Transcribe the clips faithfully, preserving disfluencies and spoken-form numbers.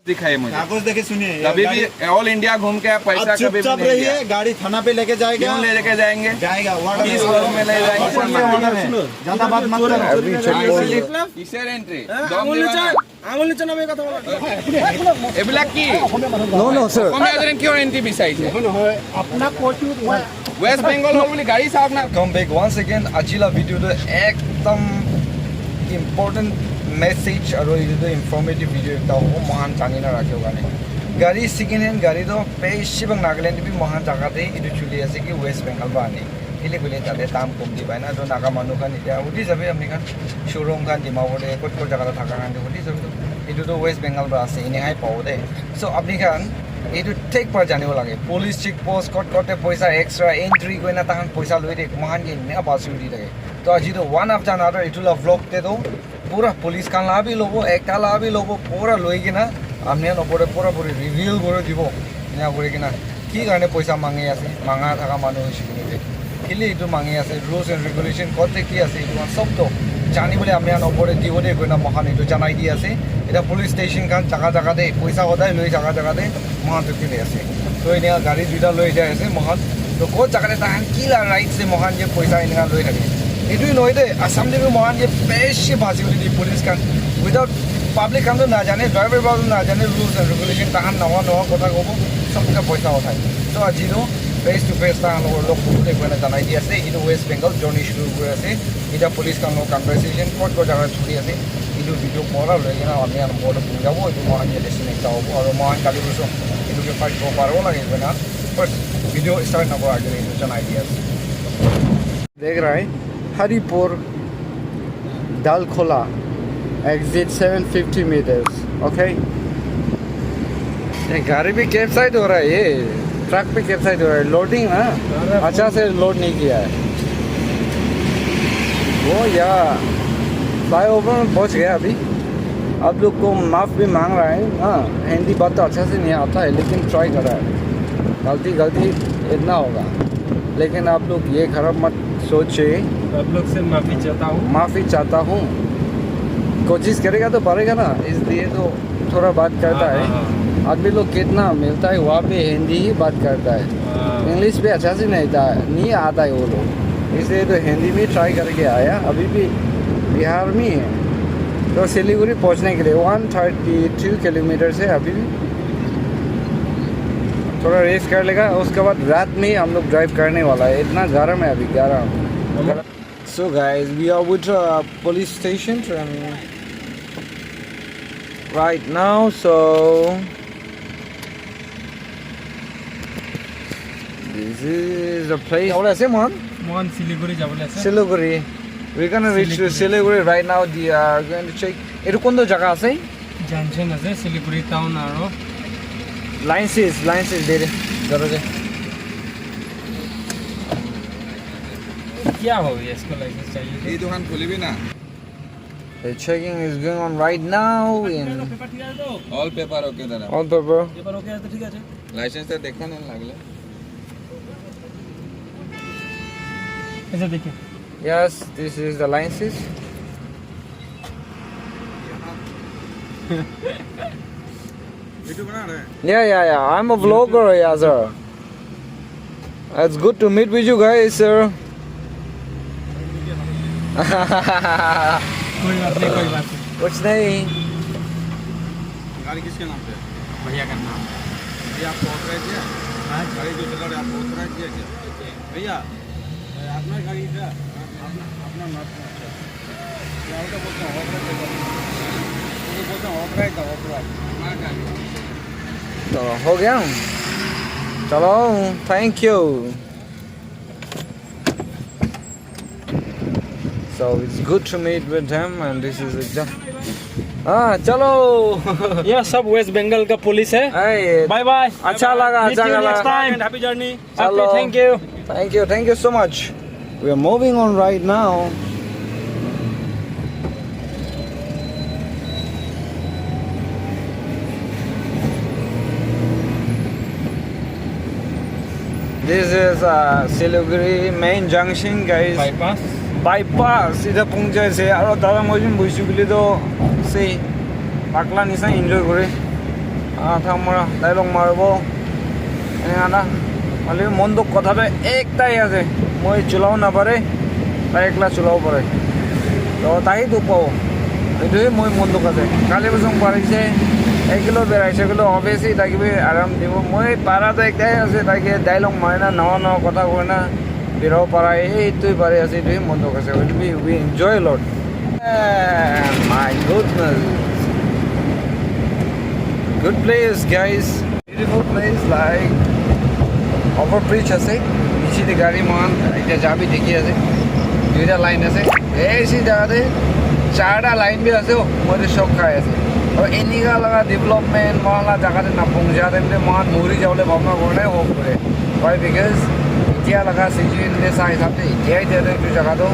दिखाइए मुझे। कागज देखे सुनिए, ये कभी गाड़ी, भी ऑल इंडिया घूम के आप पैसा आप कभी भी चुपचाप नहीं लिया। रहिए, गाड़ी थाना पे लेके जाएगा। क्यों नहीं लेके जाएंगे? जाएगा, वारंट बीस होगा। लोगों में ले जाएंगे। सुनिए, ऑर्डर है। ज्यादा बात मत करो। কিসের এন্ট্ৰি? এইবিলাক কি? No, no, sir. অসমীয়া যেন কিয় এন্ট্ৰি বিচাৰিছে? ৱেষ্ট বেংগল হ'ল বুলি গাড়ী চাওক না। Come back once again. Ajila video tu ekdam important message aru etu tu informative video ekta hobo mohan jani na rakhibo karne. Gari second hand gari tu beshi bhag Nagaland te bi mohan jaga te etu chuli ase ki West Bengal para ane. Kile koile tate dam kom di pai na to Naga manu khan etia hudi jabe apni khan showroom khan Dimapur te kot kot jaga te thaka khan te hudi jabe to etu to West Bengal para ase ene hai pabo de. So apni khan etu thik para janibo lage, police check post kot kot te poisa extra entry koina tahan poisa loi de mohan ke enia basi udi thake. To aji to one of the another etu la vlog te to pura police khan la bi lobo, ekta la bi lobo, pura loi kena apni khan opor te pura puri reveal kuri dibo. Enia kuri kena ki karne poisa mangi ase, manga thaka manu hoise koile bi kile etu mangi ase, rules and regulation kot te ki ase etu khan sob to jani bole apni khan opor te dibo de koina mohan etu janai di ase. Eta police station khan jaga jaga te poisa hodai loi jaga jaga te mohan to kile ase. To enia gari duita loi jai ase mohan. To kot jaga te tahan ki la right se mohan je poisa enika loi thake. Etu nohoi de Assam te bi mohan je beshi bhasi udi di police khan without public khan to na jane, driver ba to na jane, rules and regulation tahan nawa nawa kotha kobo, sob ka poisa uthai. To aji to face to face tahan log log kuru de koina janai di ase. Etu West Bengal journey shuru kuri ase. Eta police khan log conversation kot kot jaga chuli ase. Etu video pura loi kena apni khan opor te puni jabo. Etu mohan ke lesson ekta hobo aru mohan kali busu etu ke fight kuri paribo lage koina first video start na kora agile etu janai di ase. देख रहा है हरिपुर Dalkhola exit seven fifty meters. Okay. ये गाड़ी भी कैप्साइड हो रहा है, ये ट्रक भी कैप्साइड हो रहा है. लोडिंग ना अच्छा से लोड नहीं किया है वो. या फ्लाईओवर में पहुंच गया अभी. आप लोग को माफ़ भी मांग रहा है. हाँ, हिंदी बात तो अच्छा से नहीं आता है लेकिन ट्राई कर रहा है. गलती गलती इतना होगा, लेकिन आप लोग ये खराब मत सोचे. आप लोग से माफी चाहता हूँ. माफ़ी चाहता हूँ. कोशिश करेगा तो पारेगा ना, इसलिए तो थोड़ा बात करता हाँ, है. हाँ, आदमी लोग कितना मिलता है वहाँ पे हिंदी ही बात करता है. हाँ. इंग्लिश भी अच्छा से नहीं था, नहीं आता है वो लोग, इसलिए तो हिंदी में ट्राई करके आया. अभी भी बिहार में ही है. तो सिलीगुड़ी पहुँचने के लिए वन थर्टी टू किलोमीटर है. अभी भी थोड़ा रेस्ट कर लेगा, उसके बाद रात में हम लोग ड्राइव करने वाला है. इतना गर्म है अभी, गर्म. So guys, we are with uh, police station and right now, so this is the place. What I say, man? মহান শিলিগুড়ি যাবলৈ আছে. Siliguri. We're gonna reach to Siliguri right now. They are going to check. এইটো কোনটো জাগা আছে? জংচন আছে শিলিগুড়ি টাউন আৰু License, license दे दे. जरा दे. क्या हो गया, इसको लाइसेंस चाहिए? এইটো খান খুলিবি না? The checking is going on right now in all paper okay দাদা. all paper. পেপাৰ অকে আছে, ঠিক আছে. লাইচেন্সটা দেখা না লাগিলে. ऐसे देखिए. Yes, this is the license. ভিডিঅ' বনা ৰে. Yeah, yeah, yeah. I'm a vlogger, yeah, sir. It's good to meet with you guys, sir. कोई बात नहीं, कोई बात नहीं. कुछ नहीं. गाड़ी किसके नाम पे है? भैया का नाम. ये आपको ऑथराइज है? हाँ. गाड़ी जो चला रहे आपको ऑथराइज दिया क्या? भैया, ये अपना गाड़ी क्या? अपना, अपना नाम से. क्या होता बोलते हैं ऑथराइज है. वो बोलते हैं ऑथराइज था, ऑथराइज. तो हो गया. चलो, thank you. So it's good to meet with him, and this is a jo- ah, चलो. ये सब वेस्ट बंगाल का पुलिस है. Hey, bye bye. अच्छा लगा, अच्छा लगा. Next time. Happy journey. चलो. Thank you. Thank you, thank you so much. We are moving on right now. This is uh, Siliguri main junction, guys. Bypass. Bypass. Ida pungja ase. Aro dada moi jun boisu kile to sei pakla nisa enjoy kore. Ah, thang mara, dailong maribo. Eneka na. Hoilebi mon dukh kotha toh ektai ase. Moi chulabo napare, tai ekla chulabo pare. To tai dukh pabo. Etu he moi mon dukh ase. Kali bosong parise, ek kilo beraise kilo, obviously tai ke bi aram dibo. Moi para toh ektai ase, tai ke dailong mari na nawa nawa kotha koi na berabo para, etu he pari ase, etu he mon dukh ase. Hoilebi we enjoy a lot. Ah, my goodness. Good place, guys. Beautiful place, like, over bridge ase. Niche te gari moikhan ekta ja bi dikhi ase. Duita line ase. Esi jaga te charta line bi ase. Oh, moi to shock khai ase. Aru enika laga development moikhan la jaga te na pongja time te moikhan mori jabole bhabna kore nai, hope kore. Why? Because etia laga situation te sa hisab te etia, etia te etu jaga to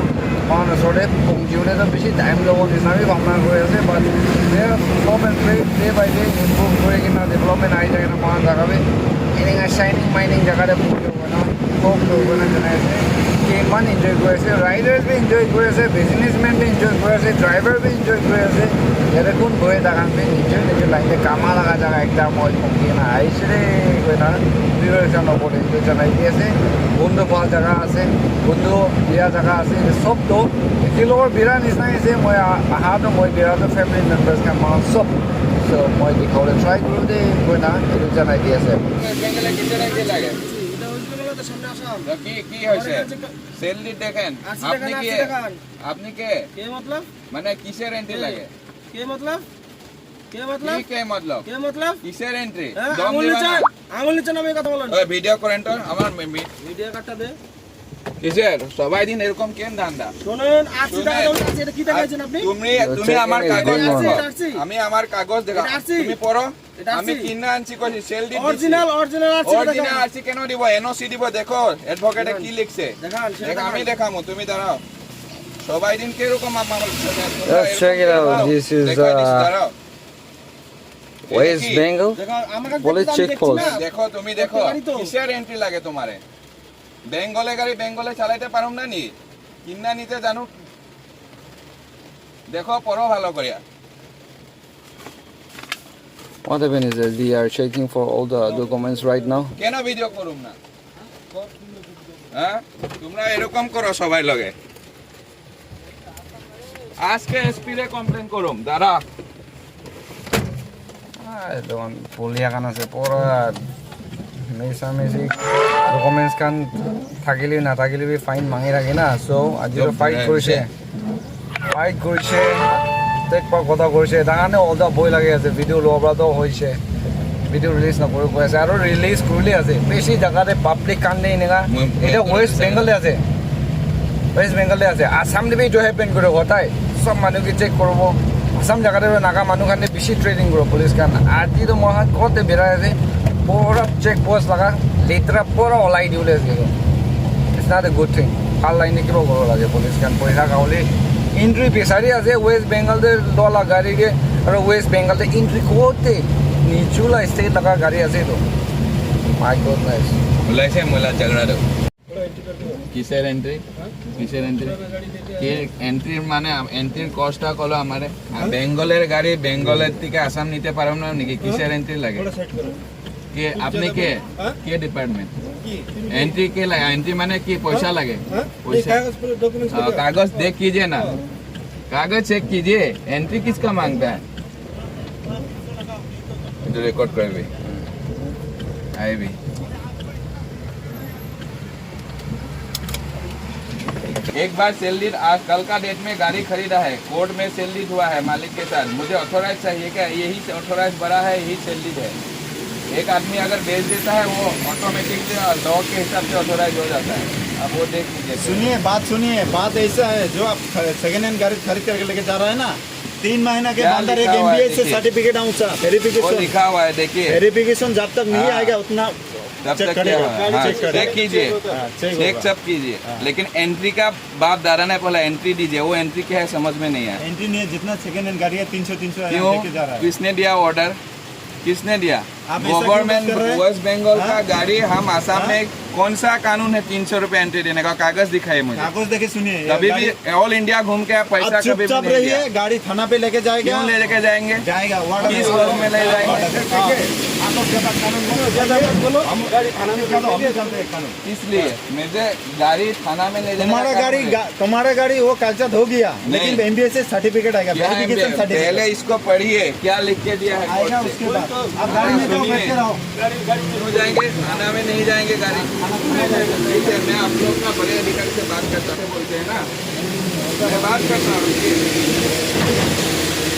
moikhan osor te pongji bole to bishi time lobo nisina bi bhabna kuri ase, but they are hope and pray, day by day improve kuri kena development ahi thake na moikhan jaga bi eninka shining mining jaga te pongji bole na hope kuri kena janai ase. Ki iman enjoy kuri ase, riders bi enjoy kuri ase, businessman bi enjoy kuri ase, driver bi enjoy kuri ase. Yate kun bohe thaka khan bi nijor nijor line te kama laga jaga ekta moi pongji kena ahise de koi na viewers khan opor te etu janai di ase. Kuntu bhal jaga ase, kuntu biya jaga ase, etu sob to ekelogor bira nisina ase. Moi a-, aha to moi bira to family members khan moikhan sob. So moi dikhabole try kuru de koi na etu janai di ase. West Bengal-e কিসের entry লাগে? এটা ওয়েস্ট বেঙ্গল তো সামনে আসাম। তো কি, কি হয়েছে? আমার কাছে সেল ডিড দেখেন। আশি টাকা আপনি না, কে? আশি টাকা। আপনি কে? কে মতলব? মানে কিসের এন্ট্রি লাগে? কে মতলব? কে মতলব? কি কে মতলব? কে মতলব? কিসের এন্ট্রি? হ্যাঁ, দম আঙুল দিবা নিচে, না? আঙুল নিচে নামিয়ে কথা বলেন। ওই ভিডিও করেন তো, আমার মি-, মি- ভিডিও কার্ডটা দে। কিসের? সবাই দিন এরকম কেন ধান্দা? শোনেন, আশি টাকা শুনেন। দম আছে, এটা কি দেখাইছেন আপনি? তুমি, তুমি আমার কাগজ এটা দেখো। RC, RC. আমি আমার কাগজ দেখা। এটা আরসি। তুমি পড়ো। এটা আমি আরসি। কিনা আনছি কইছি, সেল ডিড দিছি। অরিজিনাল, অরিজিনাল আরসি অরিজিনাল দেখান। আরসি কেন দিব? এনওসি দিব, দেখো, অ্যাডভোকেটে দেখান। কি লিখছে? দেখান, সেটা দেখ, আমি দেখান। দেখামু, তুমি দাঁড়াও। সবাই দিন কিরকম আমার সাথে, তোমরা Let's check it এরকম out. দেখাও। This is, দেখাই দিছি, uh, দাঁড়াও। এটা West কি? Bengal দেখান, আমার কাছে police আমি check দেখছি post. না। দেখো, তুমি দেখো, গাড়ি তো। কিসের এন্ট্রি লাগে তোমারে? বেঙ্গলে গাড়ি বেঙ্গলে চালাইতে পারুম না নি? কিন্না নিতে জানো? দেখো, পড়ো ভালো করিয়া। What happened is that we are checking for all the documents right now. কেন ভিডিও করুম না? হ্যাঁ, তোমরা এরকম করো সবাই লগে। আজকে এসপি রে কমপ্লেন করুম, দাঁড়া। Ah, etu khan polia khan ase, pura mesa mesi documents khan thakile nathakile bi fine mangi rakhe na, so aji to fight kurise. Fight kurise, tek pa kotha kurise, etu karne olta bhoi lagi ase, video loa pra to hoise, video release na kori koi ase, aro release korile ase, besi jaga te public khan te enika, moi, moi eta West Bengal te ase, West Bengal te ase, Assam te bi etu happen kore kotai, sob manu ke check koribo, Assam jaga te Naga manu khan te bishi trading kore police khan, aji to moi khan kote berai ase, pura check post laga, letra pura olai dibole ase, it's not a good thing. Bhal line te kiba koribo lage, police khan poisa khabole entry bisari ase West Bengal te loa la gari ke, aro West Bengal te entry kote nichu la state laga gari ase to. My goodness. ওলাইছে মহিলা ঝগড়াটো। কিসের এন্ট্রি? কিসের এন্ট্রি? কি এন্ট্রি মানে আম-, এন্ট্রির কস্টটা কলো আমারে। হ্যাঁ? বেঙ্গলের গাড়ি বেঙ্গলের থেকে আসাম নিতে পারো না নাকি? কিসের এন্ট্রি লাগে? কে, আপনি কে? হ্যাঁ? কে ডিপার্টমেন্ট? কি? এন্ট্রি কে লাগে? এন্ট্রি মানে কি? পয়সা লাগে? হ্যাঁ? পয়সা। এই কাগজ পুরো ডকুমেন্টস আহ, কাগজ দেখ কিজিয়ে না। কাগজ চেক কিজিয়ে। এন্ট্রি কিসকা মাংতা হ্যায়? একটু রেকর্ড করবি। আইবি। एक बार सेल डीड, आज कल का डेट में गाड़ी खरीदा है, कोर्ट में सेल डीड हुआ है मालिक के साथ, मुझे ऑथराइज चाहिए क्या? यही से ऑथराइज बड़ा है, यही सेल डीड है। एक आदमी अगर बेच देता है, वो ऑटोमेटिक से लॉ के हिसाब से ऑथराइज हो जाता है। आप वो देख लीजिए। सुनिए, बात सुनिए, बात ऐसा है, जो आप ख-, सेकेंड हैंड गाड़ी खरीद करके लेके जा रहा है ना, तीन महीना के क्या अंदर एक लिखा हुआ है, एमबीए से देखिए। सर्टिफिकेट आऊंगा, वो वेरिफिकेशन। लिखा हुआ है, देखिए। वेरिफिकेशन जब तक नहीं हाँ। आएगा, उतना तब चेक तक करेगा, क्या? हाँ, चेक करेगा। चेक कीजिए। हाँ, चेक चेक होगा। सब कीजिए। हाँ। लेकिन एंट्री का बाप दादा ने बोला, एंट्री दीजिए, वो एंट्री क्या है समझ में नहीं आया। एंट्री नहीं है, जितना सेकंड हैंड गाड़ी है, तीन सौ, तीन सौ क्यों? लेके जा रहा है। किसने दिया ऑर्डर? किसने दिया? आप ऐसा क्यों गवर्नमेंट बात कर रहे हैं? वेस्ट बंगाल का हाँ? गाड़ी हम आसाम हाँ? में कौन सा कानून है तीन सौ रुपए एंट्री देने का? कागज दिखाइए मुझे। कागज देखे सुनिए, ये कभी गाड़ी भी ऑल इंडिया घूम के आप पैसा आप कभी भी चुपचाप नहीं रहिए, दिया। गाड़ी थाना पे लेके जाएगा। क्यों ले लेके जाएंगे? जाएगा, वार्डन किस में। वर्ग में ले जाएंगे? हाँ। आप लोग ज्यादा कानून बोलो, ज्यादा मत बोलो। हम गाड़ी थाना में हम जानते हैं कानून। इसलिए मुझे गाड़ी थाना में ले जाने का तुम्हारा कानून गाड़ी है। गा-, तुम्हारा गाड़ी वो कागजात हो गया, नहीं। लेकिन एमबीएस से सर्टिफिकेट आएगा, क्या वेरिफिकेशन एमबीएस? सर्टिफिकेट। पहले इसको पढ़िए, क्या लिख के दिया है आएगा कोर्ट से? उसके बाद। आप गाड़ी में जाओ, सुनिए। बैठ के रहो। क्यों जाएंगे? थाना में नहीं जाएंगे गाड़ी। ठीक है, मैं आप लोग का बड़े अधिकारी से बात करता हूँ, बोलते हैं ना, मैं बात करता हूँ, रुकिए।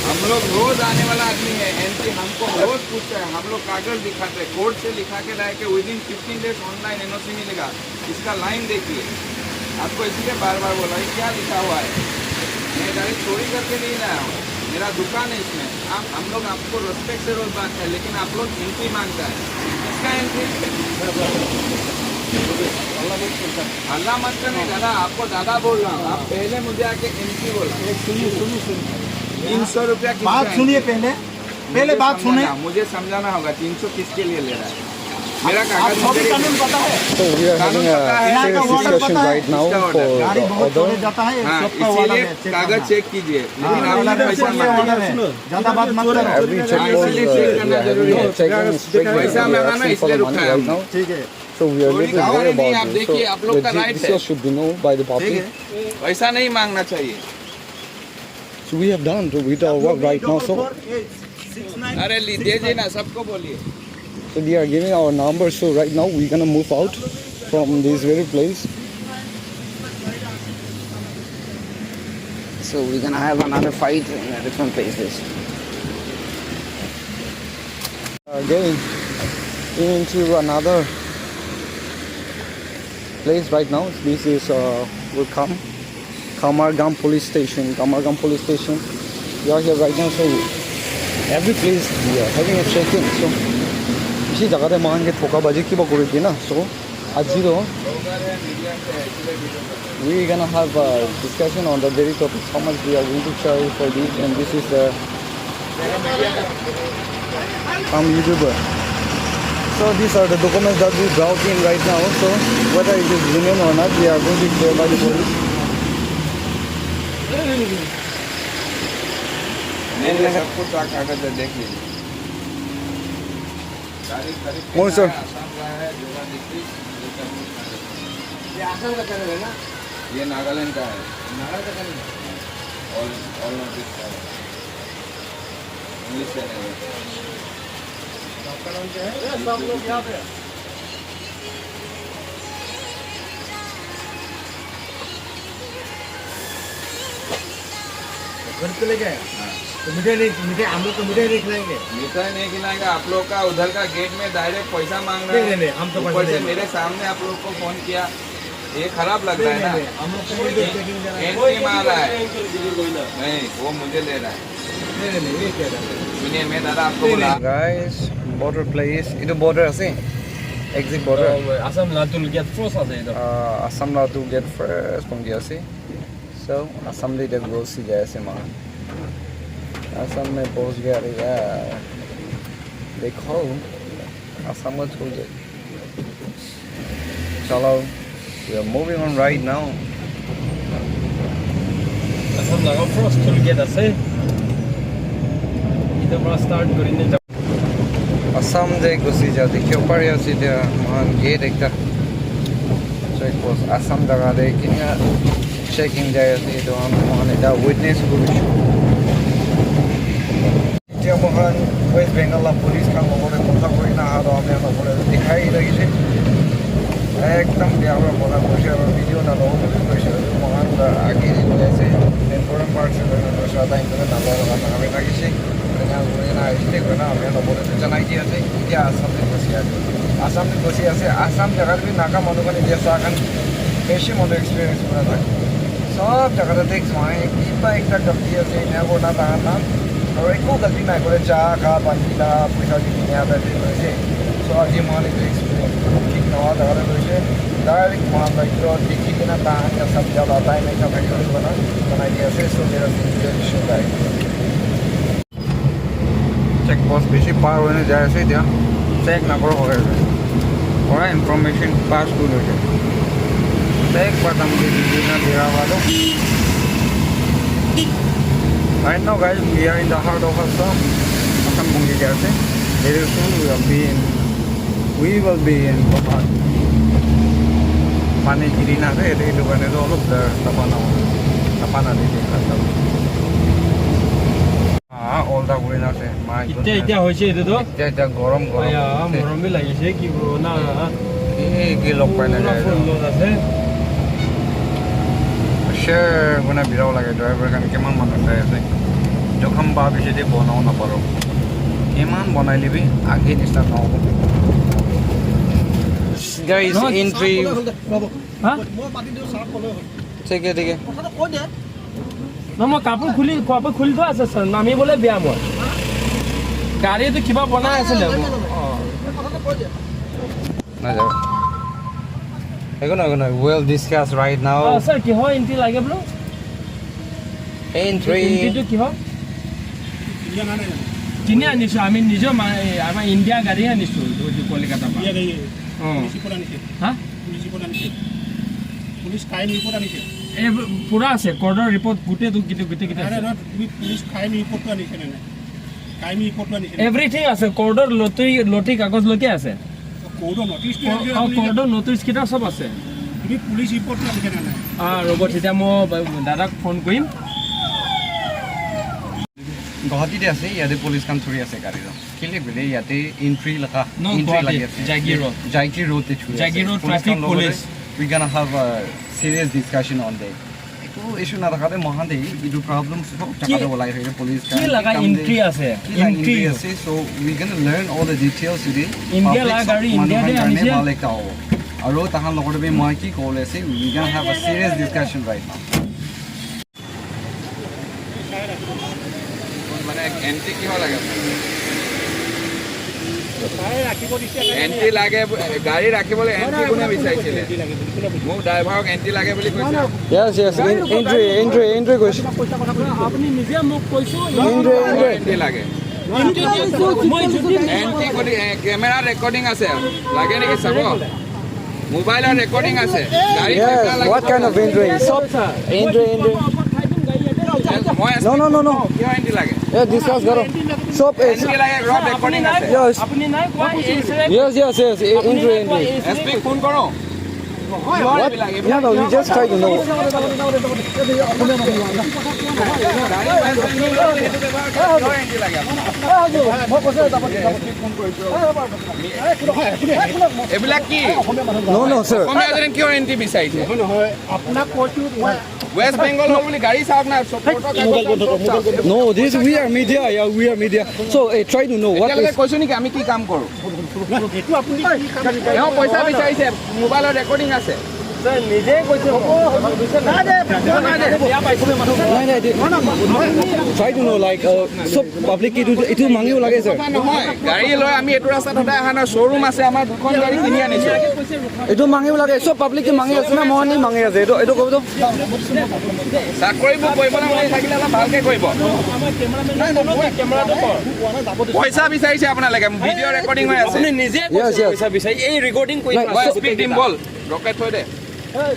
हम लोग रोज आने वाला आदमी है, एमपी हमको रोज पूछता है, हम लोग कागज दिखाते हैं, कोर्ट से लिखा के लाए के within fifteen days online NOC मिलेगा। इसका लाइन देखिए, आपको इसीलिए बार बार बोला है, क्या लिखा हुआ है? मैं गाड़ी चोरी करके नहीं लाया हूँ, मेरा दुकान है इसमें। आप, हम लोग आपको रेस्पेक्ट से रोज बात है, लेकिन आप लोग एंट्री मांगता है। इसका एंट्री हल्ला मत करना दादा, आपको दादा बोल रहा हूँ, आप पहले मुझे आके एंट्री बोला। सुनिए, सुनिए, सुनिए। तीन सौ रुपया किसका बात सुनिए entry? पहले। पहले मुझे बात सुने। समझाना, मुझे समझाना होगा, तीन सौ किसके लिए ले रहा है? मेरा आप कागज सभी मुझे कानून पता है? So we are कानून having पता a है। यहाँ का serious ऑर्डर discussion पता है? Right now किसका ऑर्डर? For गाड़ी the बहुत order. चोरी जाता है, हाँ, शॉप पे वाला इसीलिए है, चेक कागज करना। चेक कीजिए। हाँ, लेकिन आप इसीलिए पैसा चेक किया मांग ऑर्डर रहे हैं। है। ज्यादा बात मत करो। Every check हाँ, post, इसीलिए uh, चेक we करना are having जरूरी a है। Checking inspection. पैसा We are मांगा ना, asking for इसलिए the रुका money है right हमने। Now. ठीक है। So we are चोरी little का worried नहीं, आप about this. So देखिए, आप लोग का the राइट है। This issue should be known by the ठीक public. है, पैसा नहीं मांगना चाहिए। So we have done with our work right now. So अरे ली दे देना, सबको बोलिए। So they are giving our number. So right now we're gonna move out from this very place. So we're gonna have another fight in a different places. Again, into another place right now. This is uh, will come Kamargam Police Station. Kamargam Police Station. We are here right now. So every place we are having a check-in. So isi jaga te moikhan ke thoka baji kiba kuri dina. So aji to we gonna have a discussion on the very topic, how much we are going to charge for this, and this is the, I'm YouTuber. So these are the documents that we brought in right now. So whether it is genuine or not, we are going to show by the police. मैंने सब कुछ कागज देख लिया। गाड़ी खरीद के Morning, sir. लाया, आसाम का है, जोड़ा डिस्ट्रिक्ट, ये सब कुछ कागज। ये आसाम का चैनल है ना? ये नागालैंड का है। नागालैंड का चैनल है? ऑल, ऑल नॉर्थ ईस्ट का है। इंग्लिश चैनल है। तो आपका नाम क्या है? ये सब लोग यहाँ पे हैं। घर पे लेके आया? हाँ। तो मिठाई नहीं, मिठाई, हम लोग को मिठाई नहीं खिलाएंगे। मिठाई नहीं खिलाएंगे, आप लोग का उधर का गेट में डायरेक्ट पैसा मांग रहा नहीं, है। नहीं, नहीं, हम तो पैसा ऊपर से नहीं। मेरे सामने आप लोग को फोन किया, ये खराब लग रहा है नहीं, ना? नहीं, हम लोग को ये एंट्री मार रहा है। नहीं, वो मुझे ले रहा है। नहीं, नहीं, नहीं, ये क्या कर रहे हैं? सुनिए, मैं दादा आपको बोला। Guys, border place, itu border ase? Exit border. Oh, Assam Latul gate first ase itu. Ah, Assam Latul gate first pon dia ase. So, Assam de gusi jai ase moikhan. Assam mein pahunch gaya re yaar. Dekho, Assam ka chhod de. Chalo, we are moving on right now. Assam laga first toll gate ase. Etu para start kuri ne. Assam de gusi ja dikhibo pari ase etia moikhan gate ekta. Check post Assam jaga de kinika checking jai ase etu khan moikhan ekta witness kuri. Etia moikhan West Bengal la police khan logot de kotha kuri na aha toh ami khan logot de dikhai thakishe. Ekdum bia para kotha koishe aro video na lobo kuri koishe. Moikhan la age de koi ase important part se koi na koishe time koi na lobo laga thakishe. Ena kuri na ahise koina ami khan logot de janai di ase. Etia Assam de gusi ase. Assam de gusi ase. Assam jaga de bi Naga manu khan etia sa khan bishi manu experience kura thake. Sob jaga te tax mare, kiba ekta galti ase, ena kurina tahan na. Aru ekko galti nai kore, cha, kha, pani la, poisa di kene ada de kore ase. So, aji moikhan etu experience thik nohoa jaga te kuri ase. Direct moikhan la etu dikhi kena tahan ya sab jala time ekta thaki kena banai di ase. So, there are things that should die. Check post bishi par hoina jai ase, etia check nakora hoi ase. Pura information pass kuri ase. Check padam ke dina dera wala. Right now, guys, we are in the heart of Assam. Assam bhumi jai ase. Very soon we will be in, we will be in Bharat. Pani giri na ase, etu, etu karne to olop, uh, tapa na, tapa na de de. Ah, olta kuri na ase. My goodness. Itya, itya hoise etu to. Itya, itya gorom, gorom. Aya, hoise. Morom bi lagise, ki koribo na. Ki, ki log pai na jai. Pura full load ase. Share kurina birao lage, driver khan kiman manu sai ase. Jokham ba bishi de bonao na paro. Kiman bonai lebi age nisna na hobo. Guys, entry. Ha? Thik hai, thik hai. Na, মই কাপোৰ খুলি, কাপোৰ খুলি থোৱা আছে, ছাৰ। নামিবলৈ বেয়া মই। গাড়ীটো কিবা বনাই আছিলে। অ। নাযাওঁ। একো নহয়, একো নহয়। We'll discuss right now. অ, ছাৰ, কিহৰ এণ্ট্ৰি লাগে বোলো? এণ্ট্ৰি। এণ্ট্ৰিটো কিহৰ? কিনি আনিছো, আমি নিজৰ মা-, এই আমাৰ ইণ্ডিয়া গাড়ী আনিছো, এইটো কলিকাতাৰ পৰা। ইণ্ডিয়া গাড়ী। অ। পুলিচ ৰিপৰ্ট আনিছে। হা? পুলিচ ৰিপৰ্ট আনিছে। পুলিচ ক্ৰাইম ৰিপৰ্ট আনিছে। এই পুৰা আছে, কৰ্টৰ ৰিপৰ্ট গোটেইটো, গোটেই, গোটেই, গোটেই আৰে আছে। নহয়, তুমি পুলিচ ক্ৰাইম ৰিপৰ্টটো আনিছে নে নাই? ক্ৰাইম ৰিপৰ্টটো আনিছে নে নাই? এভৰিথিং আছে, কৰ্টৰ লটাৰী, লটাৰী কাগজলৈকে আছে। কৰ্টৰ নটিচটো আনিছে নে নাই? কৰ্টৰ নটিচ কেইটা চব আছে। তুমি পুলিচ ৰিপৰ্টটো আনিছে নে নাই? আ, ৰ'ব, তেতিয়া মই দাদাক ফোন কৰিম। গুৱাহাটীতে আছে, ইয়াতে পুলিচ কাম চলি আছে গাড়ীৰ। কেলে বোলে ইয়াতে এণ্ট্ৰি লগা, ন, এণ্ট্ৰি গুৱাহাটী, লাগি আছে। জাগীৰোড। জাগীৰোডতে চলি আছে। জাগীৰোড পুলিচ ট্ৰাফিক কাম লগতে police. We gonna have a serious discussion on that. একো ইছ্যু নাথাকাতে মহান দেই, এইটো প্ৰব্লেম সব কি, জাগাতে ওলাই থাকে, পুলিচ কি কাৰণে লগা কাম এণ্ট্ৰি দেই। আছে? কি লগা এণ্ট্ৰি এণ্ট্ৰি আছে? আছে? So, we gonna learn all the details today. India public লগা চব গাড়ী, ইণ্ডিয়া মানুহৰ দে কাৰণে আনিছে। ভাল একটা হ'ব। আৰু তাহাৰ লগতে মই কি ক'ব ওলাইছে, we gonna have a serious discussion right now. মানে এণ্ট্ৰি কিয় লাগে? এণ্ট্ৰি লাগে বু-, গাড়ী ৰাখিবলৈ এণ্ট্ৰি কোনে বিচাৰিছিলে? মোক ড্ৰাইভাৰক এণ্ট্ৰি লাগে বুলি কৈছে। Yes, yes, in-, entry, entry, entry question. আপুনি নিজে মোক কৈছো, এণ্ট্ৰি, এণ্ট্ৰি। এণ্ট্ৰি লাগে। এণ্ট্ৰি লাগিছে। মই যদি এণ্ট্ৰি কৰি, এ, কেমেৰা ৰেকৰ্ডিং আছে, লাগে নেকি চাব? মোবাইলৰ ৰেকৰ্ডিং আছে। গাড়ী Yes, কেমেৰা লাগে। What kind of entry? চব entry, entry. মই No, no, no, no. কিয় এণ্ট্ৰি লাগে? Yeah, discuss karo. চব এণ্ট্ৰি লাগে, ৰেকৰ্ডিং আছে। Yes. আপুনি নাই কোৱা, এই Yes, yes, yes. এ-, আপুনি entry, নাই কোৱা, entry. এছ পি ফোন কৰো। What? No, no, we just try to know. এইবিলাক কি? No, no, sir. অসমীয়া যেন কিয় এণ্ট্ৰি বিচাৰিছে? নহয়, নহয়, আপোনাক কৈছো মই ৱেষ্ট বেংগল বুলি গাড়ী চাওক না, চব মোবাইল বন্ধ কৰ, মোবাইল বন্ধ কৰ। No, this we are media, yeah, we are media. So, eh, try to know what এতিয়ালৈকে is কৈছো নেকি আমি কি কাম কৰো? এইটো আপুনি কি কাম কৰে? তেওঁ পইচা বিচাৰিছে, মোবাইলৰ ৰেকৰ্ডিং আছে। ছাৰ, নিজে কৈছে। নাই, নাই, নাই, নাই, নাই। Try to know, like, uh, চব পাব্লিক এইটো, এইটো মাঙিব লাগে, ছাৰ। কথা নহয়, গাড়ী লৈ আমি এইটো ৰাস্তাত সদায় অহা নাই, শ্ব'ৰুম আছে আমাৰ, দুখন গাড়ী কিনি আনিছো। এইটো মাঙিব লাগে, চব পাব্লিকে মাঙি আছে না, মই নি মাঙি আছে, এইটো, এইটো ক'ব তো। চাকৰিবোৰ কৰিবলৈ মন থাকিলে অলপ ভালকে কৰিব। পইচা বিচাৰিছে আপোনালোকে, ভিডিঅ' ৰেকৰ্ডিং হৈ আছে। আপুনি নিজে কৈছে Yes, yes. পইচা বিচাৰি, এই ৰেকৰ্ডিং কৰি Right. মই এছ পিক দিম, বল, ৰখাই থৈ দে।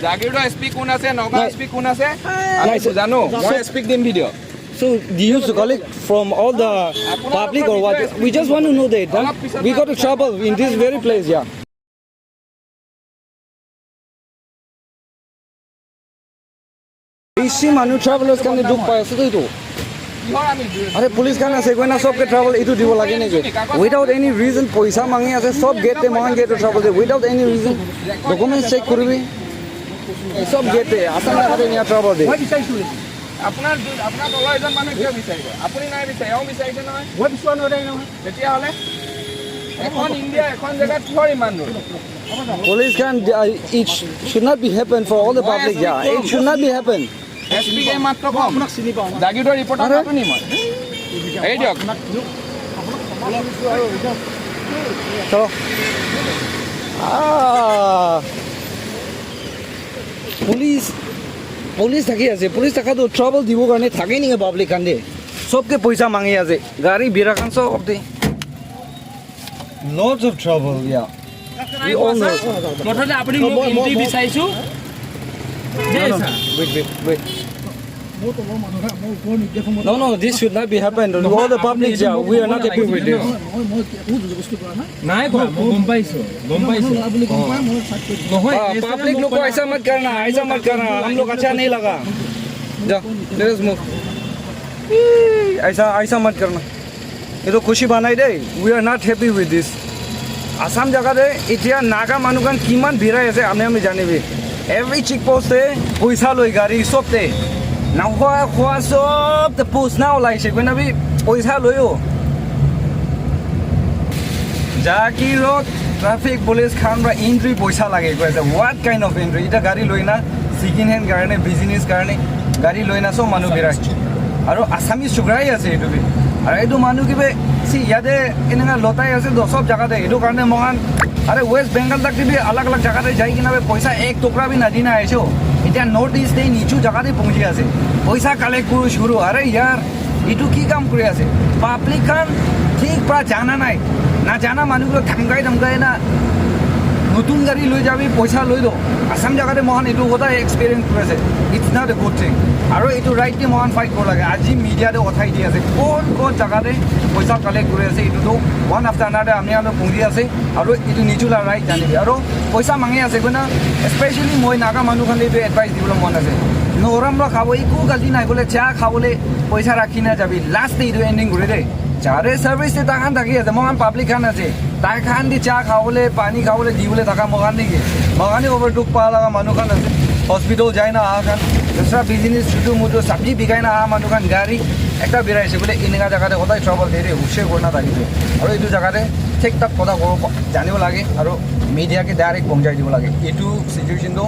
জাগিৰোডৰ এছ পি কোন আছে, নগাঁও নাই। এছ পি কোন আছে? আমি নাই, ছাৰ। জানো, মই এছ পিক দিম ভিডিঅ'। So, do you collect from all the public or what? We just want to know that, huh? We got to travel in this very place, yeah. বেছি মানুহ ট্ৰেভেলাৰ্ছ কাৰণে দুখ পাই আছে তো এইটো। আৰে পুলিচ খান আছে, গৈ না চবকে ট্ৰেভেল এইটো দিব লাগে নেকি? Without any reason পইচা মাঙি আছে, চব গেটে মহান গেটে ট্ৰেভেল দিয়ে, without any reason documents check কৰিবি, চব গেটে আছাম নাগাতে নিয়া ট্ৰেভেল দিয়ে। আপোনাৰ, আপোনাৰ তলৰ এজন মানুহে কিয় বিচাৰিব? আপুনি নাই বিচাৰি, এওঁ বিচাৰিছে নহয়। মই বিচৰা নহয়, নহয়। তেতিয়াহ'লে এখন ইণ্ডিয়া, এখন জেগাত কিহৰ ইমান দূৰ? Police can, uh, it sh-, should not be happen for all the মই public, yeah. It should not be happen. এছ পিক এই মাত্ৰ কম। আপোনাক চিনি পাওঁ। জাগিৰোডৰ ৰিপৰ্টাৰ আৰে? নাতো নি মই? এৰি দিয়ক। চলো। আহ, পুলিচ, পুলিচ থাকি আছে। পুলিচ থাকাটো ট্ৰাবল দিবৰ কাৰণে থাকে নেকি পাব্লিক কাৰণে? Sob ke poisa mangi ase. Gari bira khan sob te. Lots of trouble, yeah. We all know. মুঠতে আপুনি মোক এণ্ট্ৰি বিচাৰিছো। দেই sir. Wait, wait, wait. No, no, this should not be happened. All the public, yeah, we are not happy with this. নাই কোৱা, মই গম পাইছো, গম পাইছো। নহয়, পাব্লিক লোক, ऐसा मत करना, ऐसा मत करना, हम लोग अच्छा नहीं लगा। जा, let us move। ऐसा, ऐसा मत करना। এইটো খুচি বনাই দেই। We are not happy with this. Assam জেগাতে এতিয়া নাগা মানুহ কিমান ভিৰাই আছে, আমি আমি জানিবি। Every check post এ পইচা লয়, গাড়ী চবতে। নাখোৱা খোৱা চবতে পোষ্ট না ওলাইছে, কোনে বি পইচা লয়ও। জাগিৰোড ট্ৰাফিক পুলিচ খান পৰা এণ্ট্ৰি পইচা লাগে কৈ আছে। What kind of entry? এতিয়া গাড়ী লৈ না, ছেকেণ্ড হেণ্ড কাৰণে, বিজনেছ কাৰণে গাড়ী লৈ না, চব মানুহ বিৰাট। আৰু আছামিজ চুকৰাই আছে এইটো বি। আৰু এইটো মানুহ কিবা চি ইয়াতে এনেকা লতাই আছে তো চব জেগাতে। এইটো কাৰণে মহান, আৰে ৱেষ্ট বেংগল তাক বি আলাগ আলাগ জেগাতে যাই কিনে পইচা এক টুকৰা বি নাদি না আহিছো। এতিয়া নৰ্থ ইষ্ট এই নিচু জেগাতে পহুঁচি আছে। পইচা কালেক্ট কৰো চুৰু। আৰে ইয়াৰ এইটো কি কাম কৰি আছে? পাব্লিক খান ঠিক পৰা জানা নাই, নাজানা মানুহবোৰক ধমকাই ধমকাই না নতুন গাড়ী লৈ যাবি, পইচা লৈ ল। আছাম জেগাতে মহান এইটো কথা এক্সপিৰিয়েঞ্চ কৰি আছে। It's not a good thing. আৰু এইটো ৰাইট দি মহান ফাইট কৰিব লাগে। আজি মিডিয়াতে উঠাই দি আছে, কোন কোন জেগাতে পইচা কালেক্ট কৰি আছে, এইটোতো one after another আমি আৰু পঢ়ি আছে। আৰু এইটো নিজুলা ৰাইট জানিবি। আৰু পইচা মাঙি আছে কোনা, স্পেচিয়েলি মই নাগা মানুহ খান এইটো এডভাইচ দিবলৈ মন আছে। নৰম ৰ খাব, একো গালি নাই বোলে, চাহ খাবলৈ পইচা ৰাখি না যাবি, লাষ্ট এইটো এণ্ডিং কৰি দে। যাৰে চাৰ্ভিচ দে তাহান থাকি আছে, মহান পাব্লিক খান আছে, তাই খান দি চাহ খাবলৈ, পানী খাবলৈ দিবলৈ থাকা মহান নেকি? মহানি অভাৰ দুখ পোৱা লগা মানুহ খান আছে, হস্পিটেল যায় না অহা খান, দুচৰা বিজনেছ ছুটু মুটু চাবজি বিকাই না অহা মানুহ খান, গাড়ী একটা বিৰাইছে বোলে, এনেকা জেগাতে সদায় ট্ৰাবল দিয়ে দে, হুচে কৰি নাথাকিবি। আৰু এইটো জেগাতে ঠিক ঠাক কথা ক'ব জানিব লাগে আৰু মিডিয়াকে ডাইৰেক্ট পহুঁচাই দিব লাগে। এইটো চিটুৱেশ্যনটো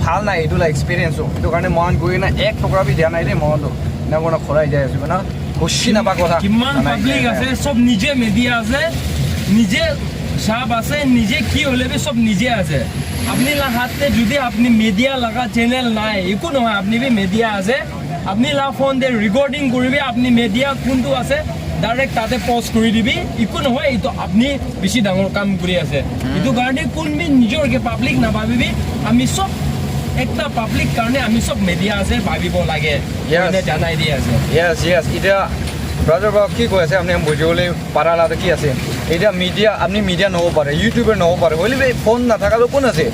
ভাল নাই, এইটো লা এক্সপিৰিয়েঞ্চটো। সেইটো কাৰণে মহান গৈ না এক টকা বি দিয়া নাই দেই মহানটো। না কোনো খৰাই যায় আছে না, খুচি নাপা কথা। কিমান পাব্লিক আছে, চব নিজে মিডিয়া আছে, নিজে চাপ আছে, নিজে কি হ'লে বি চব নিজে আছে। আপুনি লা হাতে যদি আপুনি মিডিয়া লগা চেনেল নাই, একো নহয়, আপুনি বি মিডিয়া আছে। আপুনি লা ফোন দে ৰেকৰ্ডিং কৰিবি, আপুনি মিডিয়া কোনটো আছে, ডাইৰেক্ট তাতে পষ্ট কৰি দিবি। একো নহয়, এইটো আপুনি বেছি ডাঙৰ কাম কৰি আছে। এইটো কাৰণে কোন বি নিজৰকে পাব্লিক নাভাবিবি। আমি চব একটা পাব্লিক কাৰণে আমি চব মিডিয়া আছে, ভাবিব লাগে। Yes. কোনে জানাই দি আছে। Yes, yes. এতিয়া ব্ৰাদাৰ বা কি কৈ আছে, আপুনি বুজিবলৈ পাৰা লাটো কি আছে? এতিয়া মিডিয়া, আপুনি মিডিয়া নহ'ব পাৰে, ইউটিউবাৰ নহ'ব পাৰে, হ'লে বি ফোন নাথাকাটো কোন আছে?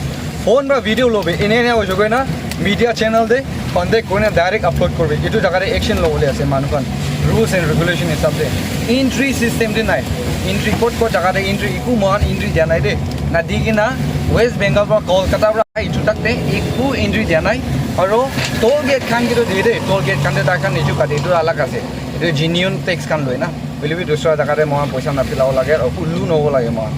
ফোন বা ভিডিঅ' ল'বি, এনে এনে হৈ যাবগৈ না, মিডিয়া চেনেল দে কণ্টেক্ট কৰি না ডাইৰেক্ট আপলোড কৰিবি। এইটো জেগাতে একশ্যন ল'বলৈ আছে মানুহখন, ৰুলছ এণ্ড ৰেগুলেশ্যন হিচাপে। এণ্ট্ৰি ছিষ্টেম দে নাই, এণ্ট্ৰি ক'ত ক'ত জেগাতে এণ্ট্ৰি, একো মহান এণ্ট্ৰি দিয়া নাই দেই, না দি কিনা ৱেষ্ট বেংগল পৰা কলকাতাৰ পৰা এইটো তাক দে একো এণ্ট্ৰি দিয়া নাই। আৰু টোল গেট খান কিন্তু দিয়ে দেই, টোল গেট খান দে তাৰ খান নিজে কাটে, এইটো আলাগ আছে, এইটো জেনুইন টেক্স খান লয় না, বুলিবি দুচৰা জেগাতে মহান পইচা নাপিলাব লাগে আৰু উল্লু নহ'ব লাগে মহান।